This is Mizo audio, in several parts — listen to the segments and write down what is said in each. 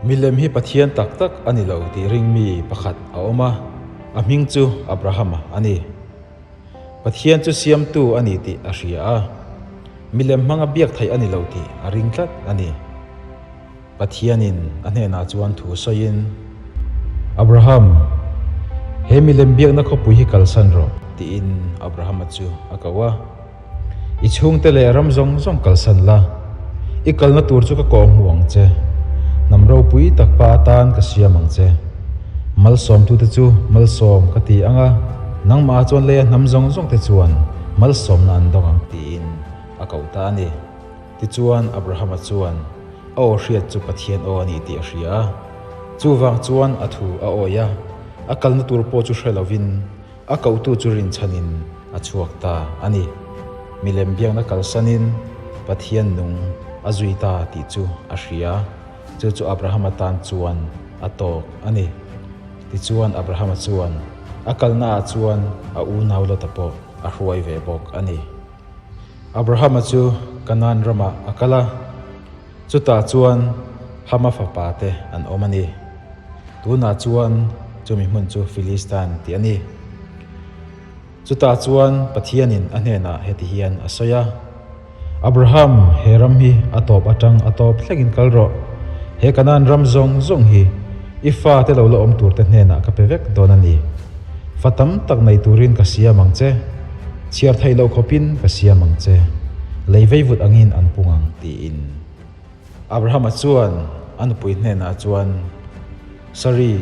Milem hi Pathian tak tak a ni lo tih ring mi pakhat a awm a, a hming chu Abrahama a ni. Pathian chu siamtu a ni tih a hria a, milem hmanga biak theih a ni lo tih a ring tlat a ni. Pathianin a hnenah chuan thu sawiin, Abraham, he milem biakna khawpui hi kalsan rawh, tiin Abrahama chu a ko a. I chhungte leh ram zawng zawng kalsan la, i kalna tur chu ka kawh hmuh ang che. Hnam ropui tak pa atan ka siam ang che. Malsawmtute chu malsawm ka ti ang a, nangmah chuan leia hnam zawng zawngte chuan malsawmna an dawng ang, tiin a ko ta a ni. Tichuan, Abrahama chuan a aw hriat chu Pathian aw a ni tih a hria a. Chuvang chuan a thu a awih a, a kalna tur pawh chu hre lovin a kohtu chu rinchhanin a chhuak ta a ni. Milem biakna kalsanin Pathian nung a zui ta tih chu a hria. Chu chu Abrahama tan chuan a tawk a ni. Tichuan, Abrahama chuan a kalnaah chuan a unau Lota pawh a hruai ve bawk a ni. Abrahama chu Kanaan ramah a kal a, chutah chuan Hama fapa te an awm a ni. Tunah chuan chumi hmun chu Philistine tih a ni. Chutah chuan Pathianin a hnenah heti hian a sawi a, Abraham, he ram hi a tawp atang a tawp thlengin kal rawh. He Kanaan ram zawng zawng hi i fate lo la awm turte hnenah ka pe vek dawn a ni. Fa tam tak nei turin ka siam ang che. Chhiar theih loh khawpin ka siam ang che, lei veivut angin an pung ang, tiin. Abrahama chuan a nupui hnenah chuan, Sari,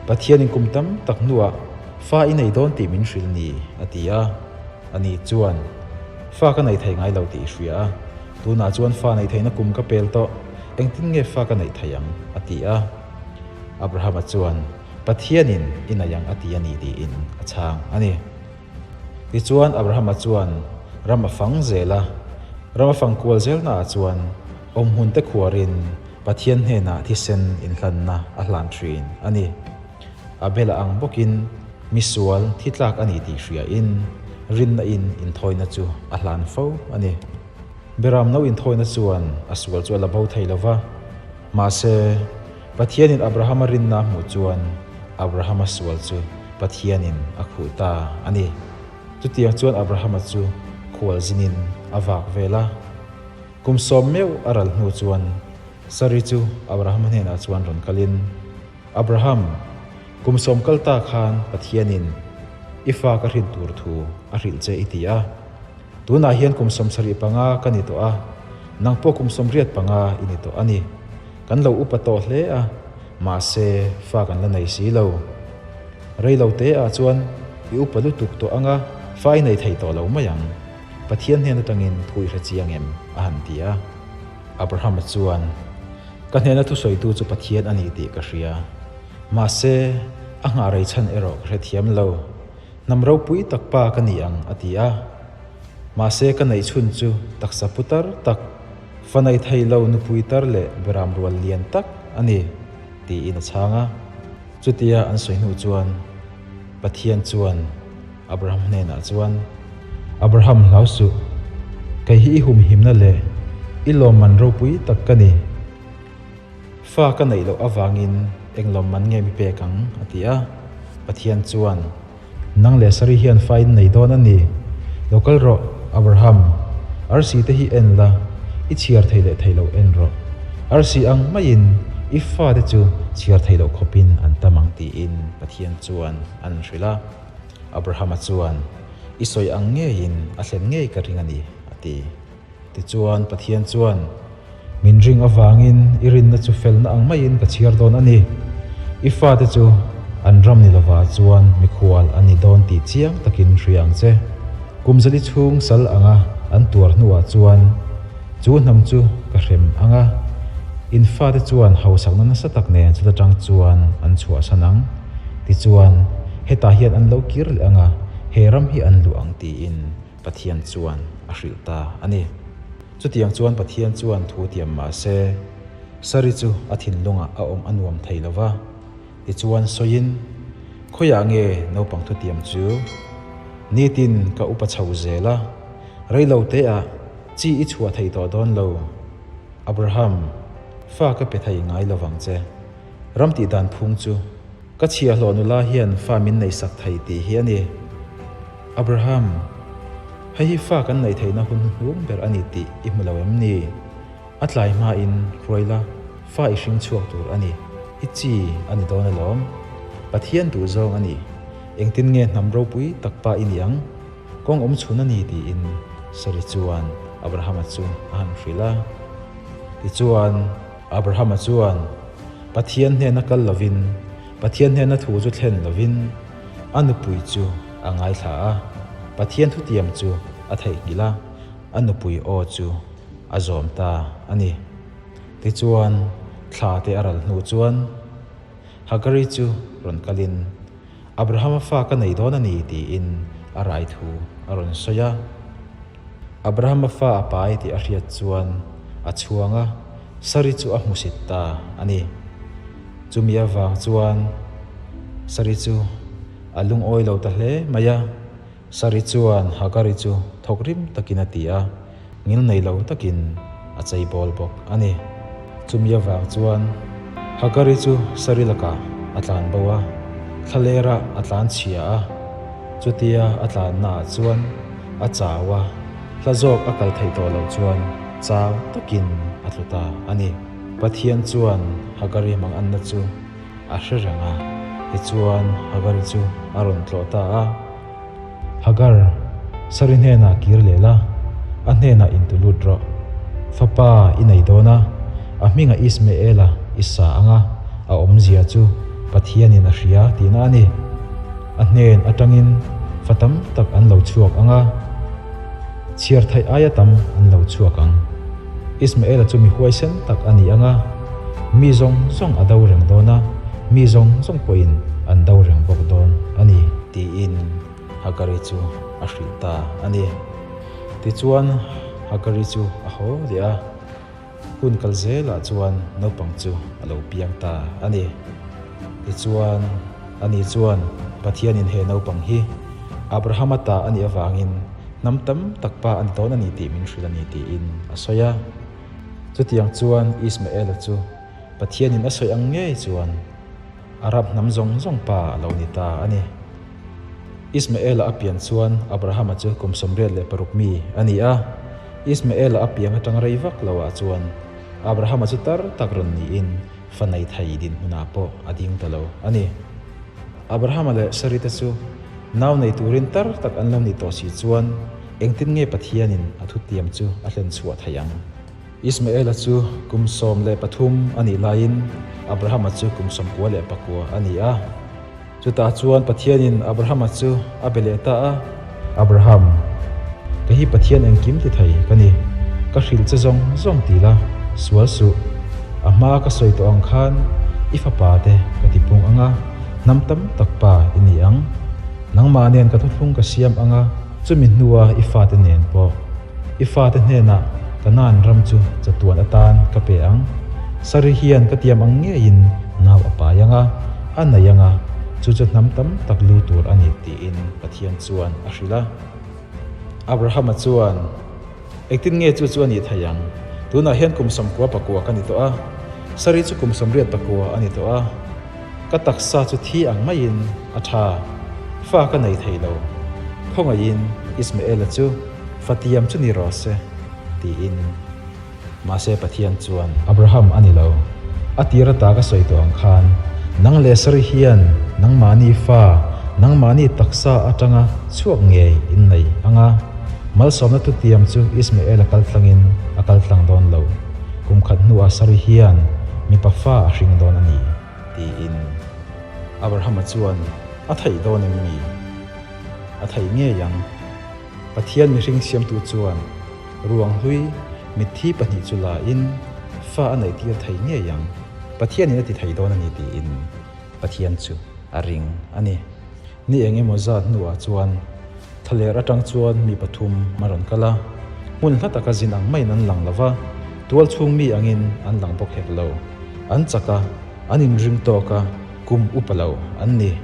Pathianin kum tam tak hnuah fa i nei dawn tih min hrilh ni, a ti a. Ani chuan, Fa ka nei thei ngai lo tih i hria a, tunah chuan fa neih theihna kum ka pel tawh, engtin nge fa ka neih theih ang? a ti a. Abrahama chuan, Pathianin i nei ang a ti a ni, tiin a chhang a ni. Tichuan, Abrahama chuan ram a fang zel a, ram a fang kual zelnaah chuan awmhmunte khuarin Pathian hnenah thisen inhlanna a hlan thin a ni. Abela ang bawkin mi sual thi tlak a ni tih hriain rinna in inthawina chu a hlan fo a ni. Beram no inthawina chuan a sual chu a la bo thei lo va, mahse, Pathianin Abrahama rinna a hmuh chuan Abrahama sual chu Pathianin a khuh ta a ni. Chutiang chuan Abrahama chu khual zinin a vak vel a. Kum sawm meuh a ral hnu chuan Sari chu Abrahama hnenah chuan rawn kalin, Abraham, kum sawm kal ta khan Pathianin i fa ka hrin tur thu a hrilh che i ti a. Tunah hian kum 75 ka ni tawh a, nang pawh kum 85 i ni tawh a ni. Kan lo upa tawh hle a, mahse fa kan la nei si lo. Rei lo te ah chuan i upa lutuk tawh anga fa i nei thei tawh lo mai ang. Pathian hnen atangin thu i hre chiang em? a han ti a. Abrahama chuan, Ka hnena thusawitu chu Pathian a ni tih ka hria. Mahse, a nghah rei chhan erawh ka hrethiam lo. Hnam ropui tak pa ka ni ang, a ti a. Mahse ka neih chhun chu taksa putar tak, fa nei thei lo nupui tar leh beram rual lian tak a ni, tiin a chhang a. Chutia an sawi hnu chuan Pathian chuan Abraham hnenah chuan, Abraham hlau suh, kei hi i humhimna leh i lawmman ropui tak ka ni. Fa ka neih loh avangin eng lawmman nge mi pek ang? a ti a. Pathian chuan, Nang leh Sari hian fa in nei dawn a ni. Lo kal rawh, Abraham. Arsi te hi en la, i chhiar thei leh thei lo en rawh. Arsi ang maiin i fa te chu chhiar thei loh khawpin an tam ang tiin Pathian chuan an hrilh a. Abrahama chuan, I sawi ang ngeiin a thlen ngei ka ring a ni, a ti. Tichuan, Pathian chuan, Min ring avangin i rinna chu felna ang maiin ka chhiar dawn a ni. I fate chu an ram ni lovah chuan mikhual an ni dawn tih chiang takin hria ang che. Kum zali chhung sal anga an tuar hnuah chuan chu hnam chu ka hrem ang a, in fate chuan hausakna nasa tak nen chuta tang chuan an chhuahsan ang. Tichuan, hetah hian an lo kir leh ang a, he ram hi an luh ang tiin Pathian chuan a hrilh ta a ni. Chutiang chuan Pathian chuan thu tiam mah se, Sari chu a thinlungah a awm a nuam thei lo va. Tichuan sawiin, Khawiah nge naupang thutiam chu? Nitin ka upa chho zel a, rei lo teah chi i chhuah thei tawh dawn lo. Abraham. Fa ka pe thei ngai lovang che. Ram tih dan phung chu ka chhiahhlawh nula hian fa min neihsak thei tih hi a ni. Abraham, hei hi fa kan neih theihna hun hnuhnung ber a ni tih i hmu lo em ni? A tlai hmain hruai la, fa i hring chhuak tur a ni. I chi a ni dawn alawm. Pathian duh zawng a ni. Engtin nge hnam ropui tak pa i ni ang? Kawng awm chhun a ni tiin Sari chuan Abrahama chu a han hrilh a. Tichuan, Abrahama chuan Pathian hnena kal lovin, Pathian hnena thu chu thlen lovin a nupui chu a ngaithla a, Pathian thutiam chu a theihnghilh a, a nupui aw chu a zawm ta a ni. Tichuan, thla te a ral hnu chuan Hagari chu rawn kalin, Abrahama fa ka nei dawn a ni tiin a rai thu a rawn sawi a. Abrahama fa a pai tih a hriat chuan a chhuang a, Sari chu a hmusit ta a ni. Chumi avang chuan Sari chu a lungawi lo ta hle mai a. Sari chuan Hagari chu thawk rim takin a ti a, ngil nei lo takin a chei bawl bawk a ni. Chumi avang chuan Hagari chu Sari lakah a tlan bo a, thlalerah a tlan chhia a. Chutia a tlannaah chuan a chau a, hla zawk a kal theih tawh loh chuan chau takin a tlu ta a ni. Pathian chuan Hagari manganna chu A hre reng a, tichuan Hagar chu a rawn tlawh ta a. Hagar, Sari hnenah kir leh la, a hnenah intu lut rawh. Fapa i nei dawn a, a hmingah Ismaela i sa ang a, a awmzia chu Pathianin a hria tihna a ni. A hnen atangin fa tam tak an lo chhuak ang a. Chhiar theih aia tam an lo chhuak ang. Ismaela chu mi huaisen tak a ni ang a, mi zawng zawng a do reng dawn a, mi zawng zawng pawhin an do reng bawk dawn a ni. Tiin Hagari chu a hrilh ta a ni. Tichuan Hagari chu a haw leh a. Hun kal zelah chuan naupang chu a lo piang ta a ni. Tichuan, ani chuan Pathianin he naupang hi Abrahama ta a nih avangin hnam tam tak pa a ni dawn a ni tih min hrilh a ni tiin a sawi a. Chutiang chuan Ismaela chu Pathianin a sawi ang ngei chuan Arab hnam zawng zawng pa a lo ni ta a ni. Ismaela a pian chuan Abrahama chu kum 86 mi a ni a. Ismaela a piang atang rei vak lo ah chuan Abrahama chu tar tak rawn niin fa nei thei dinhmunah pawh a ding ta lo a ni. Abrahama leh Sari te chu nau nei turin tar tak an lo nih tawh si chuan engtin nge Pathianin a thutiam chu a hlen chhuah theih ang? Ismaela chu kum 13 a nih laiin Abrahama chu kum 99 a ni a. Chutah chuan Pathianin Abrahama chu a be leh ta a. Abraham, kei hi Pathian engkim ti thei ka ni. Ka hrilh che zawng zawng ti la, sual suh. A hma ka sawi tawh ang khan i fapa te ka ti pung ang a, hnam tam tak pa i ni ang. Nangmah nen ka thuthlung ka siam ang a, chumi hnua i fate nen pawh. I fate hnenah Kanaan ram chu chatuan atan ka pe ang. Sari hian ka tiam ang ngeiin nau a pai ang a, a nei ang a, chu chu hnam tam tak lu tur a ni tiin Pathian chuan a hrilh a. Abrahama chuan, Engtin nge chu chu a nih thei ang? Tunah hian kum 99 ka ni tawh a, Sari chu kum 89 a ni tawh a. Ka taksa chu thi ang maiin a tha, fa ka nei thei lo. Khawngaihin Ismaela chu fa tiam chu ni rawh se, tiin. Mahse Pathian chuan, Abraham a ni lo. A tir ata ka sawi tawh ang khan, nang leh Sari hian nangmahni fa, nangmahni taksa atanga chhuak ngei in nei ang a. Malsawmna thutiam chu Ismaela kal tlangin a kal tlang dawn lo. Kum khat hnuah Sari hian mipa fa a hring dawn a ni, tiin Abrahama chuan a theih dawn em mi? A theih ngei ang. Pathian mihring siamtu chuan ruang hlui mitthi pahnih chu la in fa a neihtir thei ngei ang. Pathianin a ti thei dawn a ni, tiin Pathian chu a ring a ni. Ni eng emaw zat hnuah chuan thlaler atang chuan mi pathum a rawn kal a, hmun hla taka zin ang maiin an lang lo va, tual chhung mi angin an lang bawk hek lo. An chak a, an inring tawk a, kum upa lo an ni.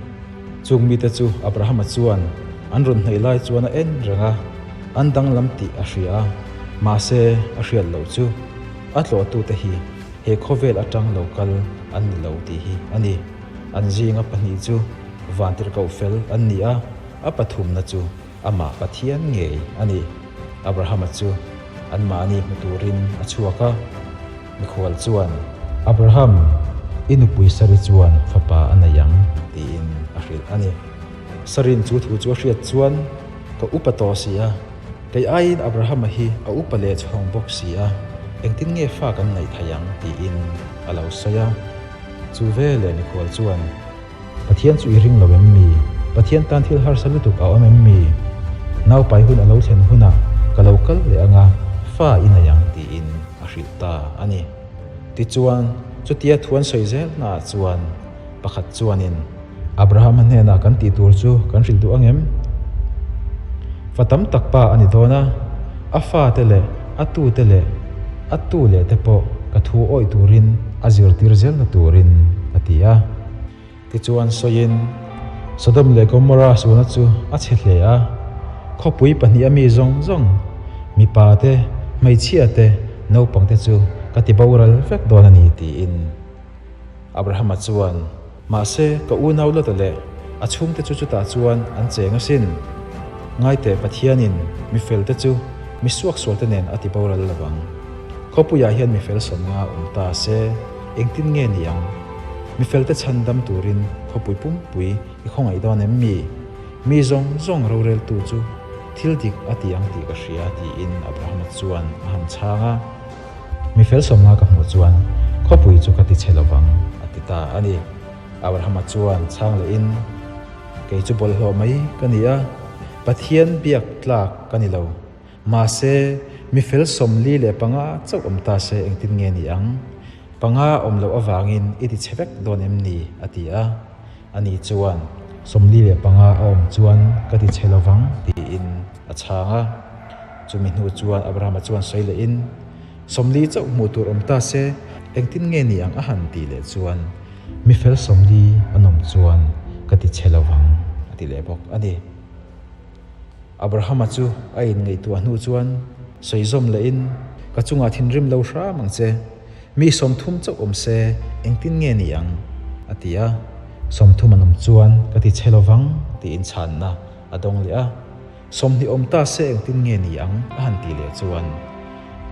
Chung mite chu Abrahama chuan an rawn hnaih lai chuan a en reng a, an danglam tih a hria a, mahse a hriat loh chu a tlawhtute hi. he khawvel atang lo kal an ni lo tih hi a ni. An zinga pahnih chu vantirhkoh fel an ni a, a pathumna chu amah Pathian ngei a ni. Abrahama chu anmahni hmu turin a chhuak a, mikhual chuan, Abraham, i nupui Sari chuan fapa a nei ang, tiin a hrilh a ni. Sarin chu thu chu a hriat chuan, Ka upa tawh si a, kei aiin Abrahama hi a upa leh chhawng bawk si a, engtin nge fa kan neih theih ang? tiin a lo sawi a. Chu veleh mikhual chuan, Pathian chu i ring lo em mi? Pathian tan thil harsa lutuk a awm em mi? Naupai hun a lo thlen hunah ka lo kal leh ang a, fa i nei ang tiin a hrilh ta a ni. Tichuan, chutia thu an sawi zelnaah chuan pakhat chuanin, Abrahama hnenah kan tih tur chu kan hrilh duh ang em? Fa tam tak pa a ni dawn a, a fate leh a tute leh a tu leh te pawh ka thu awih turin a zirtir zelna turin a ti a. Tichuan sawiin, Sodom leh Gomorrah sualna chu a chhe hle a, khawpui pahniha mi zawng zawng, mipa te, hmeichhia te, naupang te chu ka ti boral vek dawn a ni tiin Abrahama chuan, Mahse, ka unau Lota leh a chhungte chu chutah chuan an cheng asin. Ngaiteh Pathianin mi felte chu mi suaksualte nen a ti boral lo vang. Khawpuiah hian mi fel sawmnga awm ta se, engtin nge ni ang? Mi felte chhan dam turin khawpui pumpui i khawngaih dawn em mi? Mi zawng zawng roreltu chu thil dik a ti ang tih ka hria, tiin Abrahama chuan a han chhang a. Mi fel sawmnga ka hmuh chuan khawpui chu ka ti chhe lovang, a ti ta a ni. Abrahama chuan chhang lehin, Kei chu bawlhhlawh mai ka ni a, Pathian biak tlak ka ni lo. Mahse, mi fel 45 chauh awm ta se engtin nge ni ang? Panga awm loh avangin i ti chhe vek dawn em ni? a ti a. Ani chuan, 45 a awm chuan ka ti chhe lovang, tiin a chhang a. Chumi hnu chuan Abrahama chuan sawi lehin, 40 chauh hmuh tur awm ta se, engtin nge ni ang a han tih leh chuan, Mi fel 40 an awm chuan ka ti chhe lo vang, a ti leh bawk a ni. Abrahama chu a inngaihtuah hnu chuan sawi zawm lehin, Ka chungah thinrim lo hram ang che, mi 30 chauh awm se, engtin nge ni ang? a ti a. 30 an awm chuan ka ti chhe lo vang, tiin chhanna a dawng leh a. 20 awm ta se engtin nge ni ang a han tih leh chuan,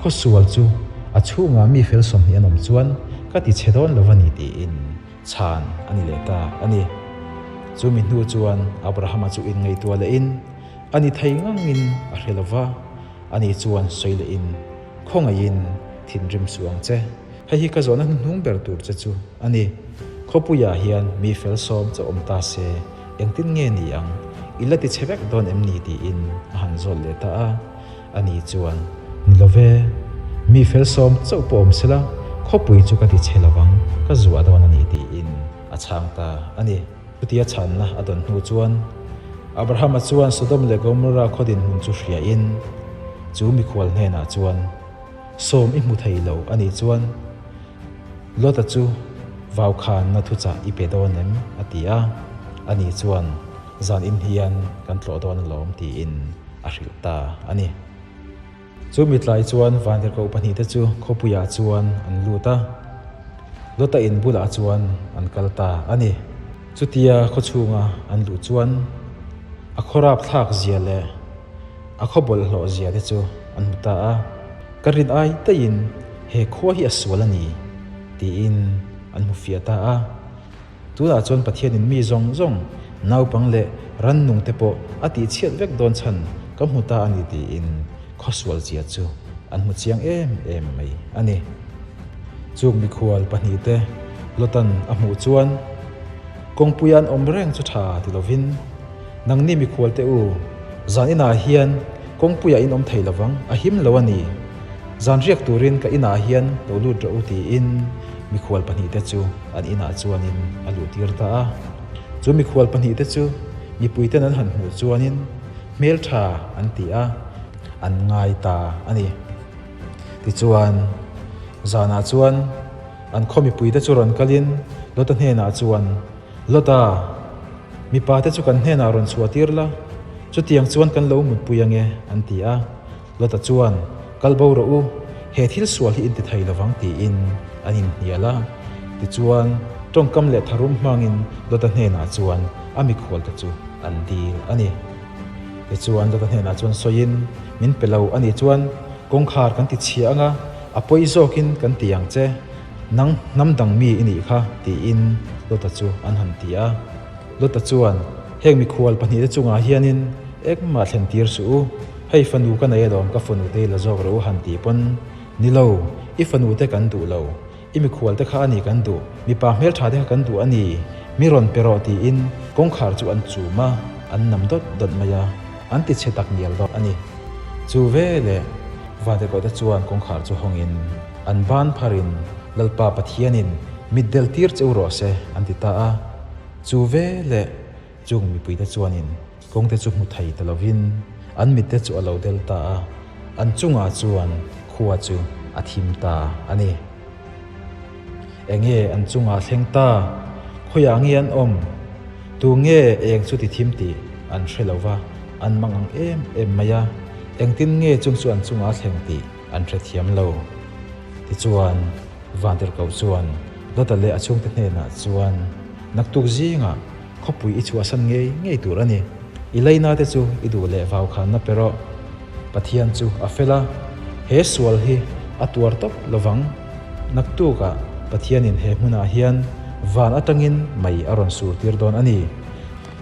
Khawsual chu a chhungah mi fel 20 an awm chuan ka ti chhe dawn lo a ni tiin chhan a ni leh ta a ni. Chumi hnu chuan Abrahama chu inngaihtuah lehin a ni thei ngangin a hre lo va, ani chuan sawi lehin, Khawngaihin thinrim suh ang che, hei hi ka zawhna hnuhnung ber tur che chu a ni. Khawpuiah hian mi fel 10 chauh awm ta se, Engtin nge ni ang? I la ti chhe vek dawn em ni? tiin a han zawt leh ta a. Ani chuan, Ni lo ve, mi fel 10 chauh pawh awm sela, khawpui chu ka ti chhe lo vang, ka zuah dawn a ni, tiin a chhang ta a ni. Chutia chhanna a dawn hnu chuan Abrahama chuan Sodom leh Gomorrah khaw dinhmun chu hriain chu mikhual hnenah chuan, 10 i hmu thei lo a nih chuan, Lota chu vaukhanna thuchah i pe dawn em? a ti a, ani chuan zan in hian kan tlawh dawn alawm tiin a hrilh ta a ni. Chu mitlai chuan vantirhkoh pahnihte chu khawpuiah chuan an lut a, Lota in bulah chuan an kal ta a ni. Chutia khawchhunga an luh chuan a khawrap thlak zia leh a khaw bawlhhlawh zia te chu an hmu ta a, Ka rin ai taiin he khua hi a sual a ni, tiin an hmu fiah ta a. Tunah chuan Pathianin mi zawng zawng, naupang leh rannung te pawh a tihchhiat vek dawn chhan ka hmu ta a ni tiin khaw sual zia chu an hmu chiang em em mai a ni. Chung mikhual pahnihte Lotan a hmuh chuan kawngpuia an awm reng chu tha ti lovin, Nangni mikhualte u, zan inah hian kawngpuiah in awm thei lovang, a him lo a ni. Zan riak turin ka inah hian lo lut rawh u tiin mikhual pahnihte chu an inah chuanin a luhtir ta a. Chu mikhual pahnihte chu mipuiten an han hmuh chuanin hmeltha an ti a, an ngai ta a ni. Tichuan, zanah chuan an khaw mipuite chu rawn kalin Lota hnenah chuan, Lota, mipa te chu kan hnenah rawn chhuah tir la, chutiang chuan kan lo mutpui ange, an ti a. Lota chuan, Kal bo rawh u, he thil sual hi in ti thei lovang, tiin an inhnial a. Tichuan, tawngkam leh tharum hmangin Lota hnenah chuan a mikhualte chu an dil a ni. Tichuan, Lota hnenah chuan sawiin, Min pe lo a nih chuan kawngkhar kan ti chhia anga, a pawi zawkin kan ti ang che, nang hnam dang mi i nih kha, tiin Lota chu an han ti a. Lota chuan, Heng mikhual pahnihte chungah hianin engmah thlen tir suh u, hei fanu ka nei alawm ka fanute i la zawk rawh u han ti pawn, Ni lo, i fanute kan duh lo, i mikhualte kha a ni kan duh, mipa hmeltha te kha kan duh a ni, mi rawn pe rawh tiin kawngkhar chu an chum a, an nam dawt dawt mai a, an ti chhe tak ngial dawt a ni. Chu veleh Vantirhkohte chuan kawngkhar chu hawngin an ban pharin Lalpa Pathianin mitdel tir che u rawh se an ti ta a. Chu veleh chung mipuite chuanin kawngte chu hmu thei ta lovin an mitte chu a lo del ta a, an chungah chuan khua chu a thim ta a ni. Enge an chungah thleng ta? Khawiah nge an awm? Tu nge eng chu ti thim tih an hre lo va, an mang ang em em mai a, engtin nge chung chu an chungah thleng tih an hrethiam lo. Tichuan, Vantirhkoh chuan Lota leh a chhungte hnenah chuan, Naktuk zingah khawpui i chhuahsan ngei ngei tur a ni. I leina te chu i duh leh vaukhanna pe rawh. Pathian chu a fel a, he sual hi a tuar tawp lovang. Naktukah Pathianin he hmunah hian van atangin mei a rawn sur tir dawn a ni.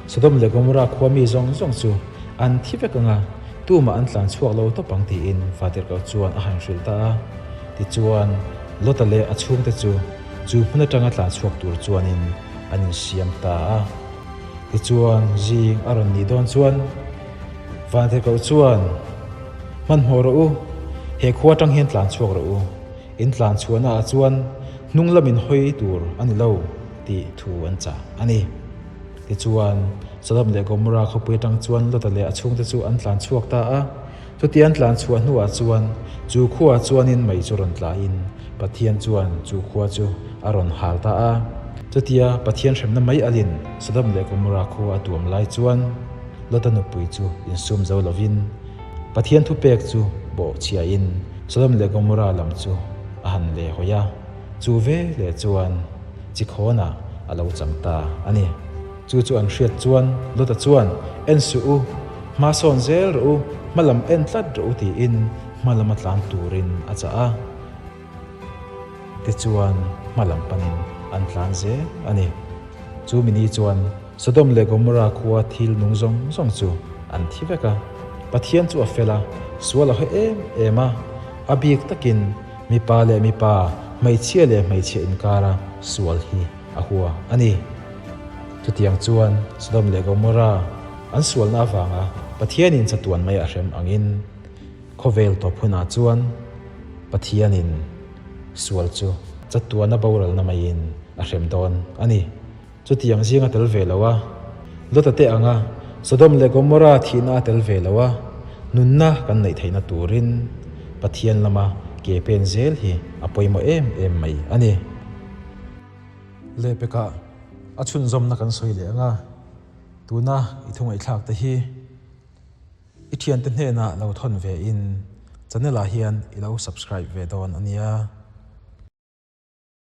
Sodom leh Gomorrah khua mi zawng zawng chu an thi vek ang a, tumah an tlan chhuak lo tawp ang tiin Vantirhkoh chuan a han hrilh ta a. Tichuan, Lota leh a chhungte chu chu hmun atanga tlan chhuak tur chuanin an insiam ta a. Tichuan, zing a rawn nih dawn chuan Vantirhkoh chuan, Hmanhmawh rawh u, he khua atang hian tlan chhuak rawh u, in tlan chhuahna ah chuan hnung lam in hawi tur a ni lo tih thu an chah a ni. Tichuan, Sodom leh Gomorrah khawpui atang chuan Lota leh a chhungte chu an tlan chhuak ta a. Chuti an tlan chhuah hnuah chuan chu khua chuanin mei chu rawn tlahin Pathian chuan chu khua chu a rawn hal ta a. Chutia Pathian hremna mai alin Sodom leh Gomorrah khua a tuam lai chuan Lota nupui chu insum zo lovin Pathian thupek chu bawhchhiahin Sodom leh Gomorrah lam chu a han leh hawi a, chu veleh chuan Chikhawnah a lo chang ta a ni. Chu chu an hriat chuan Lota chuan, En suh u, hma sawn zel rawh u, hma lam en tlat rawh u tiin hma lama tlan turin a chah a. Tichuan hma lam panin an tlan zel a ni. Chu mini chuan Sodom leh Gomorrah khua thil nung zawng zawng chu an thi vek a. Pathian chu a fel a, sual a hawi em em a, a bik takin mipa leh mipa, hmeichhia leh hmeichhia inkara sual hi a hua a ni. Chutiang chuan Sodom leh Gomorrah an sualna avanga Pathianin chatuan mai a hrem angin khawvel tawp hunah chuan Pathianin sual chu chatuana boralna maiin a hrem dawn a ni. Chutiang zinga tel ve lo a, Lota te anga Sodom leh Gomorrah thihna a tel ve lo a, nunna kan neih theihna turin Pathian lama ke pen zel hi a pawimawh em em mai a ni. Lehpekah a chhunzawmna kan sawi leh ang a, tuna i thungaihthlak te hi i thiante hnenah lo thawn ve in channel ah hian i lo subscribe ve dawn a nia.